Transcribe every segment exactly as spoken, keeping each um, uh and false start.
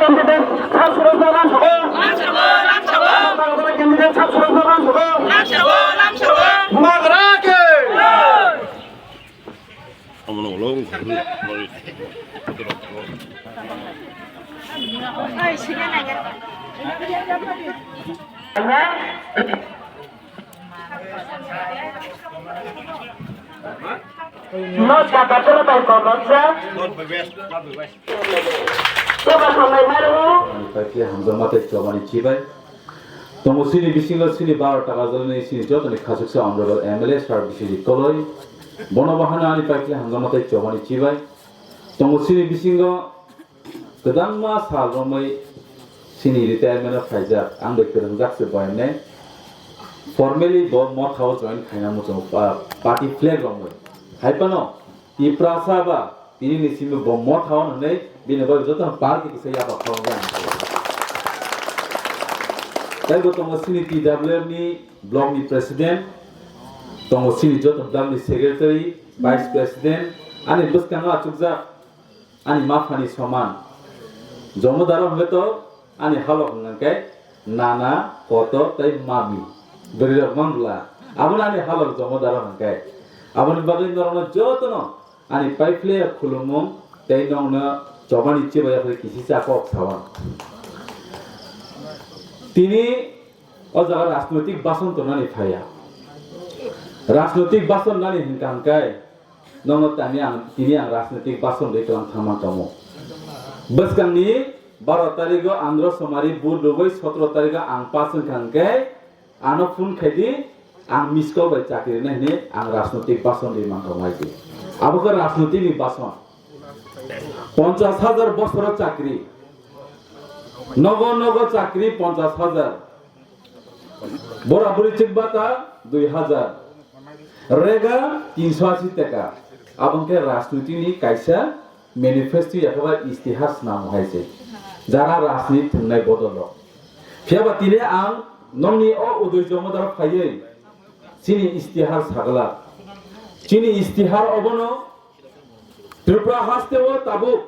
Candidate Sir Suraj Babu Ramshago. Candidate Sir Suraj Babu Ramshago. Magra ke. Not the battle by Komotsa. Not by West, not by West. Coba sampai maru. Paikhe hamjakma tei chobani chibai. Tongo chini bisingo chini baro taka jolini chini jotoni khachuksa honorable M L A Sir Biswajit Koloi. Bono bahano ani paikhe hamjakma tei chobani chibai. Tongo chini bisingo kwbangma sal romwi chini retirement o phaijak, ang bai kwrwngjak se boyamne. Formally bo motha o join khaina muchungo pa-, party flag romwi. Hai phano Tiprasa ba tini ni simi bo motha o hwnwi bini bagwi joto party kisa yapha khorokjak ang. Tei bo tongo chini T W F ni block ni president, tongo chini joto block ni secretary, vice president, ani bwskango achukjak ani maphani soman. Jomodaro hwnkhe to ani halok hwnkhe nana, koto tei mami. Bwrwirok man bwla. Abono ani halok jomodaro hwnkhe. Aboni bagwi norokno jotono ani paiphlaiya khulumung tei nokno chobani chibai yaphai kisisa kok sawan. Tini o jaga rajnoitik bason tongnani phaiya. Rajnoitik bason nani hwnkha hwnkhe Nono tani ang, tini ang rajnitik bason de kelang thangma tongo. Bwskangni baro tarigo Andro Somari bur rwgwi sotro tarigo ang pass wngkha hwnkhe ano phone khaidi, ang miss call bai chakri rinai hwnwi ang rajnitik bason de mangkha waidi. Abo khe rajnitik ni bason. Ponchas hajar bosoro chakri. Nogo nogo chakri ponchas hajar. Bora buri chikbata dui hajar. Rega tinso asi taka. Abong khe rajniti ni kaisa manifesto yakaba istihar snamo hai se. Jara rajniti thwngnai bodol rok. Phiya ba tini ang nongni o Udoy Jomodar phaiwi chini istihar sagala. Chini istihar obono Tripura haste o tabuk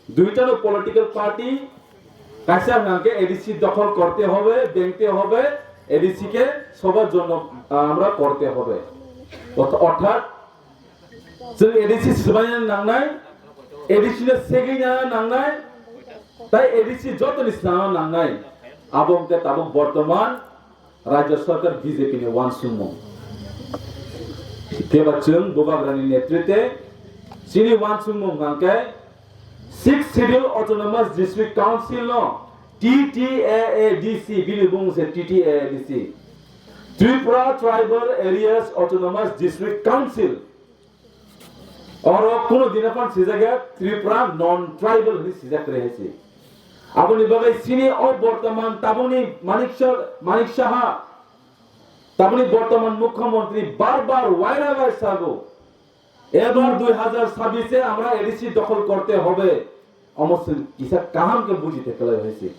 Duitano political party, kaisa hwnka khe A D C dokhol korte hobe, bengte hobe, A D C ke sobar jonno, ah, amra korte hobe. Ortha-, orthat, chwng A D C swbaina nangnai, A D C no segwina nangnai, tai A D C jotoni snana nangnai. Abo hwnkhe tabuk bortoman Rajya Sarkar B J P ni uansukmung. Phiya ba chwng Bubagrani netritwe chini uansukmung hwnkhe Sixth Schedule Autonomous District Council no T T A A D C, bini bumung se T T A A D C, Tripura Tribal Areas Autonomous District Council. Oro kuno dina phan sijak ya Tripura non tribal hwnwi sijak kwrwi hai se. Aboni bagwi chini o bortoman tabukni Manik Sah-, Manik Saha, tabukni bortoman mukhyamantri bar bar waira bai sago, ebar dui hajar sabbish e amra A D C dokhol korte hobe. Omo chwng kisa kaham khe buji te kwlai hai se.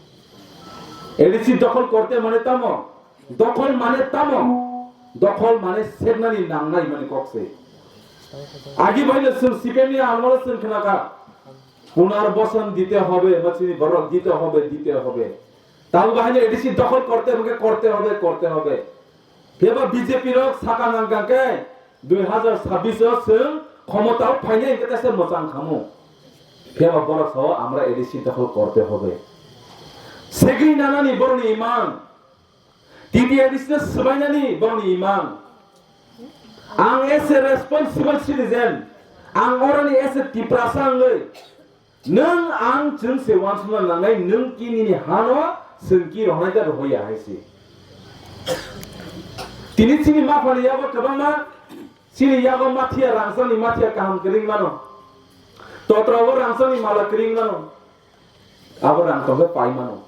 A D C dokhol korte mane tamo? Dokhol mane tamo? Dokhol mane seknani nangnai mani kok se. Agi bai le chwng C P M ni amolo chwng khna kha. Punarbasan dite hobe, machini borok dite hobe, dite hobe. Tamo bahai le A D C dokhol korte hobe, korte hobe, korte hobe. Phiya ba B J P rok saka nang kang khe dui hajar sabbish o chwng khomotao phainai hwnkhe kaisa mwchang khamu. Phiya ba borok sao amra A D C dokhol korte hobe. Segwi nanani borokni imang. T T A A D C no swbainani borokni imang. Ang as a responsible citizen, ang oroni as a Tiprasa wngwi Nwng ang chwng se uansukna nangnai, nwng ki nini hano chwng ki rohornai da rohorya hai se. Tini chini maphani yago kwbangma, chini yago mathiya rangchakni mathiya kaham kwrwi mano. Totra bo rangchakni mala kwrwi mano. Abo rang tongkhe pai mano.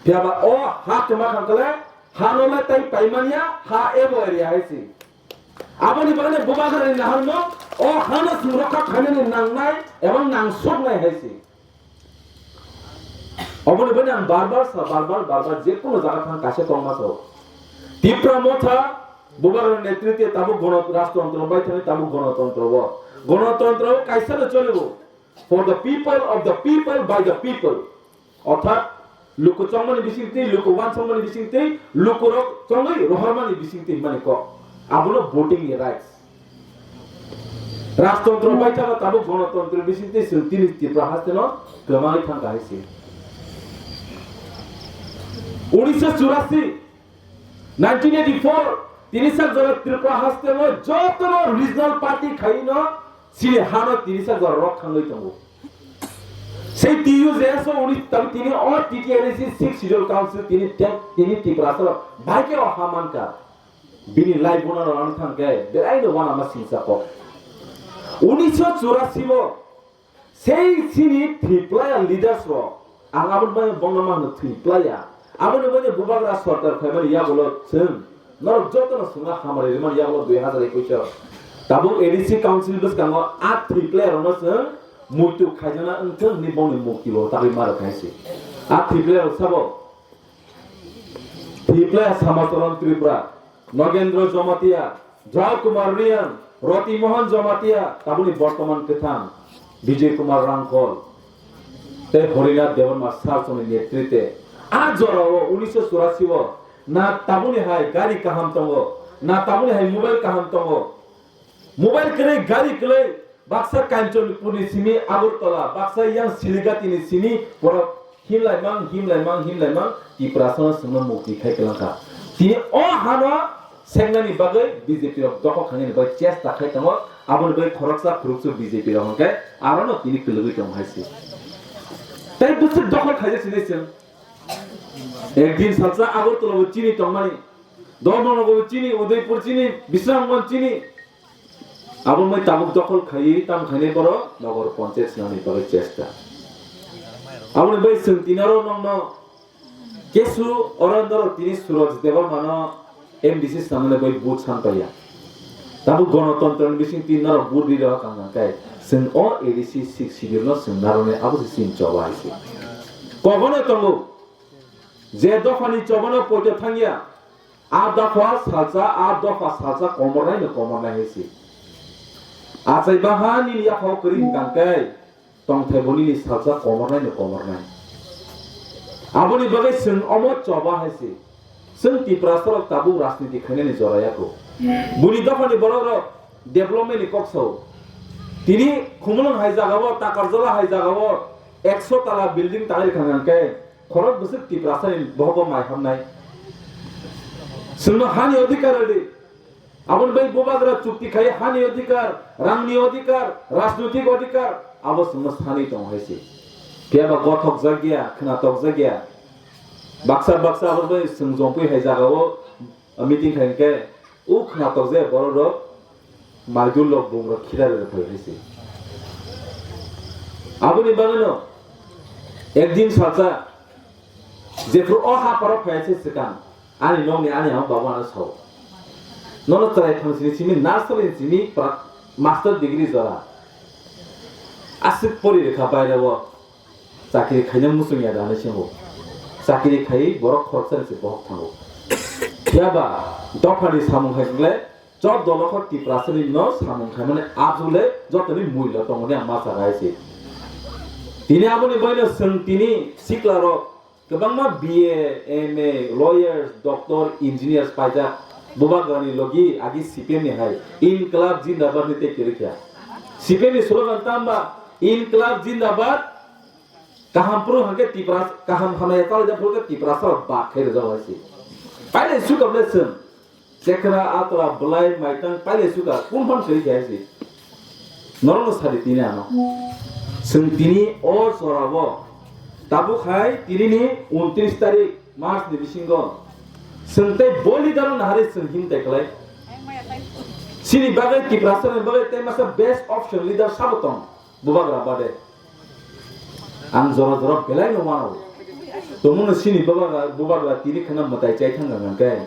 Phiya ba o ha kwma khankale hano le tai pai manya, ha ebo area hai se. Aboni bagwi Bubagrani naharno o hano chwng rokha khainani nangnai eba nangsoknai hai se. Oboni bagwi ang bar bar sa, bar bar, bar bar je kono jaga thang kaisa tongma sao. Tipra Motha Bubagrani netritwe tabuk gono-, rajtontro bai thani tabuk gonotontro o. Gonotontro o kaisa no cholibo. For the people, of the people, by the people. Orthat luku chongmani bisingtwi, luku wansongmani bisingtwi, lukurok chongwi rohormani bisingtwi hwnmani kok. Abono voting ni rights. Rajtontro bai thangma tabuk gonotontro bisingtwi chwng tini Tripura hasteno kwmangwi thangkha hai se. Unisho churasi, nineteen eighty-four, tini sak jora Tripura hasteo jotono regional party khaino chini hano tini sak jora rok thangwi tongo. Sei T U J S o uni tabi tini o T T R A C Sixth Schedule Council tini te-, tini Tripura salo bai khe o ha mankha. Bini lai buna rok ang thang khe belai no wana ma singsa kok. Unisho churasi o sei chini thwi playa leaders rok, ang abo bai bongno ma hwno thwi playa. Aboni bai bubagra sorkar phaimani yagulo chwng norok jotono swnga hamari rimani yagulo dui hazar ekwis o. Tabuk A D C council bwskango a thwi playa rokno chwng muitu khaijana wngthwng hwnwi bongni mukti bo tagwi ma rwkha hai se. A thwi playa rok sabo Triple Samacharan Tripura, Nogendra Jamatia, Jai Kumar Riang, Roti Mohan Jamatia, tabuni bortoman kwthang Vijay Kumar Rangkhol, tei Horinath Debbarma sir chwngni netrite. A jorao unisho churasi o na tabuni hai gari kaham tongo, na tabuni hai mobile kaham tongo. Mobile kwrwi, gari kwlwi, baksa Kanchanpurni simi Agartala, baksa yang Siligati ni simi borok himlaimang, himlaimang, himlaimang, Tiprasano chwngno mukti khai kwlangkha. Tini o hano sengnani bagwi B J P rok dokhok khainani bagwi chesta khai tongo, aboni bagwi khoroksa khuroksa B J P rok hwnkhe arono tini kwlwgwi tongo hai se. Tei bwswk dokhol khaijak sinai chwng. Ekdin salsa Agartala bo chini tongmani, Dharmanagar bo chini, Udaipur chini, Bisramganj chini, Abo mai tabuk dokhol khaiwi tam khainai borok nogor ponchayat swnamni bagwi chesta. Aboni bai chwng tini oro nokno kesu oro norok tini Suraj Debbarmano M D C swnamnani bai vote san paiya. Tabuk gonotontroni bising tini norok vote ri rwkha wngkha khe chwng o A D C Sixth Schedule no chwng narwknai abo se chini choba hai se. Kobono tongo je dophani chobano poito thangya. A dopha salsa, a dopha salsa komornai no komornai hai se. Achai baha nini yaphao kwrwi hwnkha khe tongthai bo nini salsa komornai no komornai. Aboni bagwi chwng omo choba hai se. Chwng Tiprasa rok tabuk rajniti khainani jora ya kho. Buni dophani borok rok development ni kok sao. Tini Khumulwng hai jagao, Takarjala hai jagao ekso tala building tangwi rwkha hwnkha khe Khorok bwswk Tiprasani bohogo mai hamnai. Chwngno hani odhikar rwdi. Aboni bai bubagra chukti khai hani odhikar, rangni odhikar, rajnoitik odhikar, abo chwngno sanwi tongo hai se. Phiya ba gothok jak ya, khwnatok jak ya. Baksa baksa abo bai chwng jompui hai jagao meeting khai khe, o khwnatok je borok rok Maidul rok bung rok khira rok phai hai se. Aboni bagwi no ekdin salsa jephru o ha paro phai se swkang ani nokni ani ama babu ano sao. Nono chwrai phangsini simi nursery simi pra-, master degree jora. Aswk pori rwkha baire o. Chakri khaina muchung ya da hinwi swngo. Chakri khaiwi borok khoroksa ni se bohok thango. Phiya ba dophani samung hai le chwddo lokho Tiprasani no samung khaimani abjole jotoni muilo tongmani ang ma saga hai se. Tini aboni baino chwng tini sikla rok kwbangma B A, M A, lawyers, doctor, engineers paijak bubagrani logi agi C P M ni hai Inklab Jindabad ni tei kwrwi kha. C P M ni slogan tamba Inklab Jindabad. Kaham phuru hwnkhe Tipra, kaham hamya chalaijak phuru khe Tiprasa rok bak khai rwjak hai se. Pailai sukha ble chwng. Chekhra, atra, bwlai, maitang pailai sukha. Kun phan kwrwi khe hai se. Norokno sadi tini ano. Chwng tini o jorao tabuk hai tini ni untris tarik March ni bisingo chwng tei bo leader no nahari chwng himtai khlai. Chini bagwi Tiprasa ni bagwi tei masa best option leader sabo tong. Bubagra bade. Ang jora jora belai no wano. Tongmano sini bubagra, bubagra tini khana mwtai chai thang hwnkhe.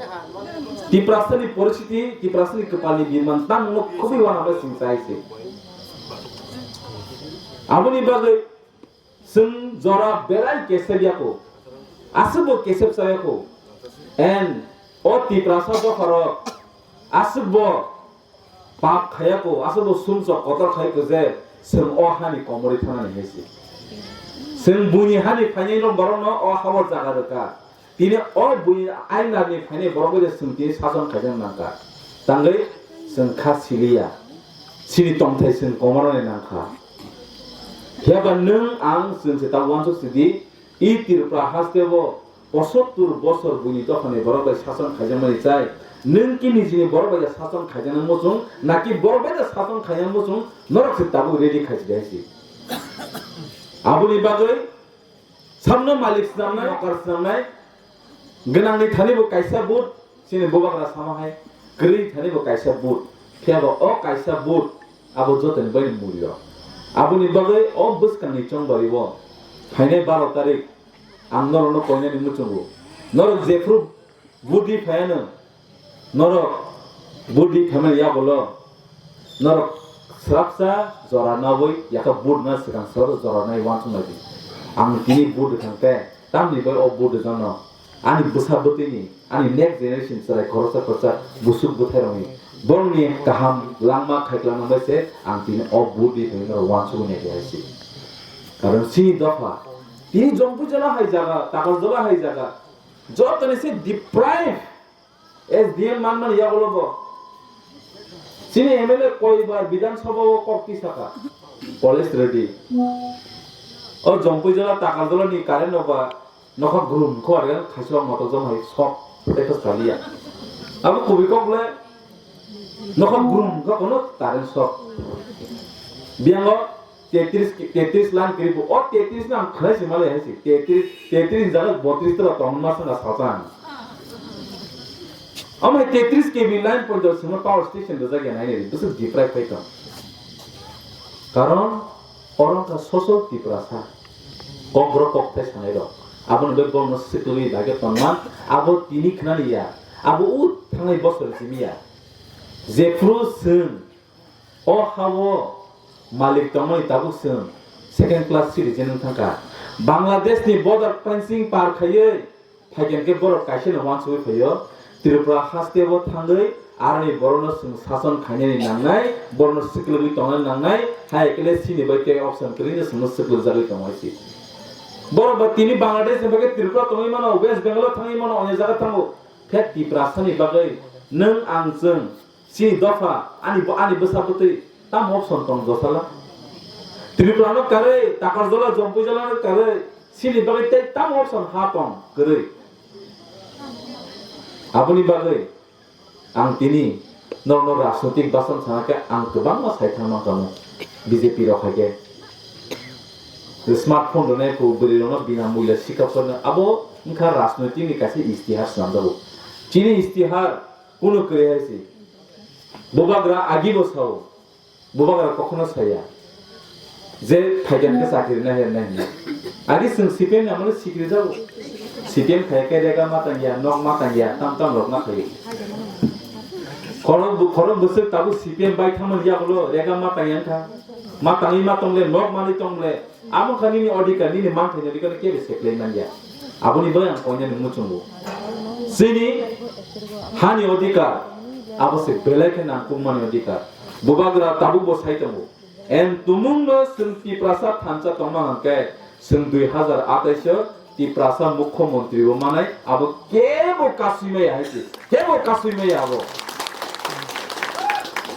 Tiprasani poristiti, Tiprasani kwpalni birman tamo no khubui wana bai sing chai se. Aboni bagwi chwng jora belai kesep yako. Aswkbo kesep chayako. And o Tiprasa dopharo aswkbo Pap khayako, aswkbo sumsok kotor khayako je chwng o hani komorwi thanani hai se. Chwng buini hani phainai rok borokno o hao jaga rwkha. Tini o buini ainani phainai borok bai chwng tini sason khaijak nangkha. Tangwi chwng kha siliya. Chini tongthai chwng komarnai nangkha. Phiya ba nwng ang chwng se ta uansuk sidi, i Tripura haste o pochattor bosor buini dophani borok bai sason khaijakmani chai. Nwng ki nijini borok bai sason khaijaknai muchung, naki borok bai sason khaijak muchung, norok se tabuk ready khaisi de hai si. Aboni bagwi samno malik swnamnai, nokar swnamnai, gwnangni thani bo kaisa vote, chini bubagra sama hai, kwrwi thani bo kaisa vote. Phiya bo o kaisa vote abo jotoni bai mulyo. Aboni bagwi o bwskangni chongbari o phainai baro tarik ang norokno koinani muchungo. Norok jephru budi phaiano, norok budi phaimani yagulo norok swrapsa jora nawi yakha bud na swkang swrapsa jora nai uansuk nai di. Ang tini bud thang te tamni bai o bud jano ani bwsa bwtwini, ani next generation chwrai khoroksa khoroksa busuk bwthairokni borokni kaham langma khaikhlana bai se ang tini o bud di phai norok uansuk nai di hai si. Karon chini dopha tini Jompuijala hai jaga, Takarjala hai jaga, jotoni se deprive S D M manmani yagulo bo. Chini M L A koibar Bidhan Sabha o kok tisaka. Police ready. O Jompuijala Takarjala ni current no ba nokha grum kho argan khaisok motok jom hai sok tei kho saliya. Abo kubi kok le nokha grum kha kono current sok. Biango Tetris, tetris line kiri bo, o tetris no ang khlai si malai hai si, tetris, tetris jaga botris tora tong ma sanga sachang. Amai tetris K V line point sima power station do jagya nai nai, bwswk deprive khai tong. Karon, oro wngkha sosol Tiprasa, kok borok kok thai sanai rok. Abo no bai borok no swkli bai khe tongma, abo tini khnani ya, abo u thangnai bosor simi ya. Jephru chwng O ha-o malik tongmani tabuk chwng second class citizen wng thangkha. Bangladesh ni border fencing par khaiwi phaikhe borok kaisa no uansugwi phaio. Tripura haste o thangwi aroni borokno chwng sason khainani nangnai, borokno swkluigwi tongnani nangnai, hai khe le chini bai tei option kwrwino chwngno swklugjagwi tongo hai si. Borok ba tini Bangladesh ni bagwi Tripura tongwi mano, West Bengal o thangwi mano, onyo jaga thango. Khe Tiprasa ni bagwi nwng ang chwng Chini dopha, ani bo, ani bwsa bwtwi tamo option tong josala? Tripura no karwi, Takarjala, Jompuijala no karwi, chini bagwi tei tamo option ha tong kwrwi? Aboni bagwi ang tini norokno rajnoitik basan sana khe ang kwbangma sai thang mankha mo B J P rok hai khe. Smartphone rwnai kho bwrwi rokno bina muila sikha phano abo wngkha rajnoitik ni kaisa istihar swnamjago. Chini istihar kunu kwrwi hai se. Bubagra agi bo sao, bubagra kokhono saya je phaikhe khe chakri na her na hinwi. Agi chwng C P M ni amolo sikri jago. C P M khai khe rega ma tangya, nok ma tangya, tam tam rok ma khayo. Khorok bu-, khorok bwswk tabuk C P M bai thangmani yagulo rega ma tangya wngkha. Ma tangwi ma tongle, nok manwi tongle, amo wngkha nini odhikar, nini manthai ni odhikar no kebo seklai manya. Aboni bagwi ang koinani muchungo. Chini hani odhikar, abo se belai khe nangkukmani odhikar. Bubagra tabuk bo sai tongo. En tumungno chwng Tiprasa thansa tongma hwnkhe chwng dui hazar atais o Tiprasa mukhyamantri bo manai abo kebo kasui maya hai se. Kebo kasui maya abo.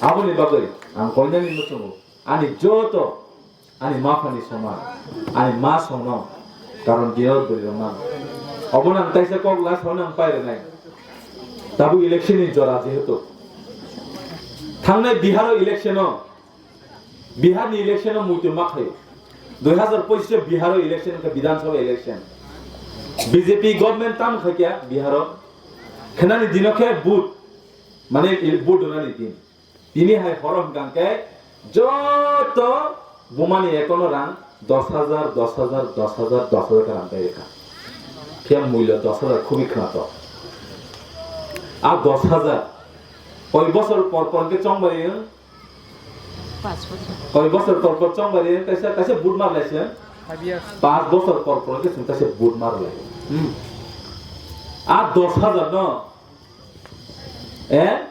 Aboni bagwi ang koinani muchungo. Ani joto, ani ma phani soman, ani ma songno, karon dinor bwrwi rok nang. Obo nang taisa kok last hwn ang pai rwnai. Tabuk election ni jora jehetu. Thangnai Bihar o election o, Bihar ni election o muitu ma khayo. Dui hazar pochis o Bihar o election khe Bidhan Sabha election. B J P government tam khaikya Bihar o. Khenani dino khe vote, mane vote donani din. Tini hai horo hwnkha khe joto bumani account o rang dos hajar, dos hajar, dos hajar, dos hajar khe rang pai rwkha. Phiya muilo dos hajar khubui khwnato. A dos hajar koi bosor por por khe chongbai wng? Koi bosor por por chongbai wng? Kaisa, kaisa vote mar lai se. Five years. Panch bosor por por khe chwng kaisa vote mar lai. Hmm. A dos hajar no, eh?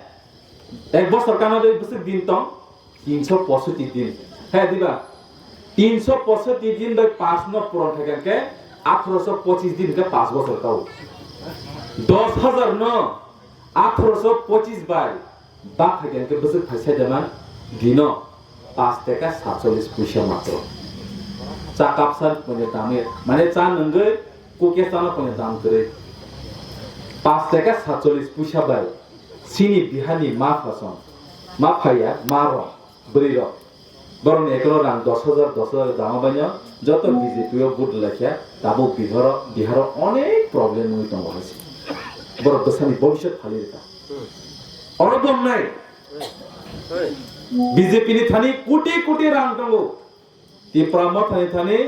Ek bosor kana de bwswk din tong, tinso posotti din. He, diba? Tinso poisoti din bai paanch no puron khaikha khe athroso pochis din khe paanch bosor tao. Dos hajar no athroso pochis bai bak khaikha khe bwswk phai sai dama dino paanch teka satchollis puisa matro. Cha kapsa poine dam e, mane cha nwngwi kuke chana poine dam kwrwi. Paanch teka satchollis puisa bai chini Biharni ma phason, ma phaiya, ma rok, bwrwi rok. Borokni account-o rang dos hajar, dos hajar dama baino joto B J P-o vote laikha, tabuk Biharo, Biharo onek problem wngwi tongo hai se. Borok bwsani bhobishyot phali rwkha. Oro bomnai B J P ni thani koti koti rang tongo. Tipra Mothani thani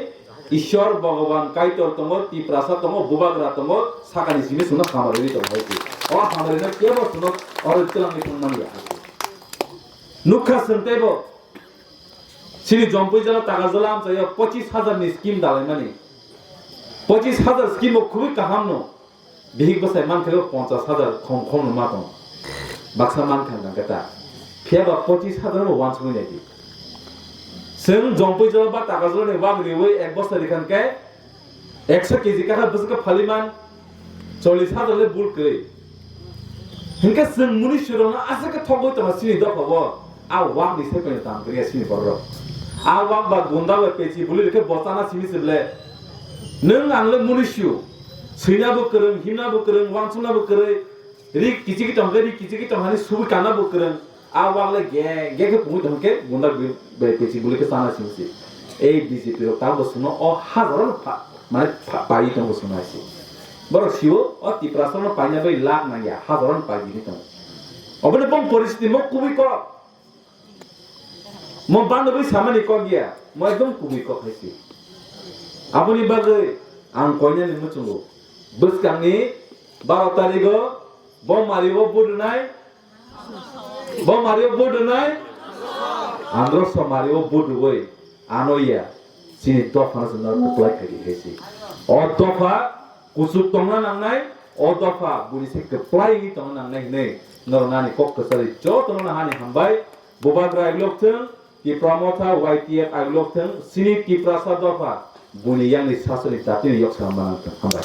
Ishwar Bhagavan Kaitor tongo, Tiprasa tongo, Bubagra tongo, sakani simi chwngno hamari tongo hai se. O hamari no kebo chwngno oro twlangwi thangmani ya hai se. Nukha chwng teibo. Chini Jompui jala Takarjala amchaio pochis hajar ni scheme dalaimani. Pochis hajar scheme bo khubui kaham no. Bihik bwsai mankhe bo ponchas hajar khom khom no ma tong. Baksa mankha hwnkhe ta. Phiya ba pochis hajar bo wansugwi naidi. Chwng Jompui jala ba Takarjala ni wak riwi ek bosta rikhan khe Ekso K G kakha bwswk khe phaliman, chollis hajar le bul kwrwi. Hinkhe chwng munisirokno aswk khe thogwi tongo chini dophao. A wakni sai phano tam kwrwya chini bororok. A wak ba gunda bai peci buli rwkhe bo chana simi se ble. Nwng ang le munisu. Swinabo kwrwng, himnabo kwrwng, wansuknabo kwrwi. Ri kichiki tongkhe, ri kichiki tongkhani subui kanabo kwrwng. A wak le ge, ge khe pungwi tongkhe gunda bai peci buli khe chana simi se. Ei B J P rok tabuk chwngno o hajaron pha-, mane pha-, paiwi tongo chwngno hai se. Borok sio o Tiprasano paina bai lak nangya, hajaron pai bini tongo. Oboni bong poristhiti mo kubui kok. Mo bandobwi samani kok ya, mo ekdom kubui kok hai se. Aboni bagwi ang koinani muchungo. Bwskangni baro tarigo bo mario budunai, bo mario budunai, andro so mario buduwi ano ya, chini dophano se no reply khaidi hai se. O dopha kuchuk tongna nangnai, o dopha buni se kwplai wngwi tongna nangnai hinwi norok nani kok kwchari jotono nahani hambai. Bubagra ailok thwng, Tipra Motha Y T F ailok thwng, chini Tiprasa dopha buni yakni sasoni jatini yok sal manang thwng. Hambai.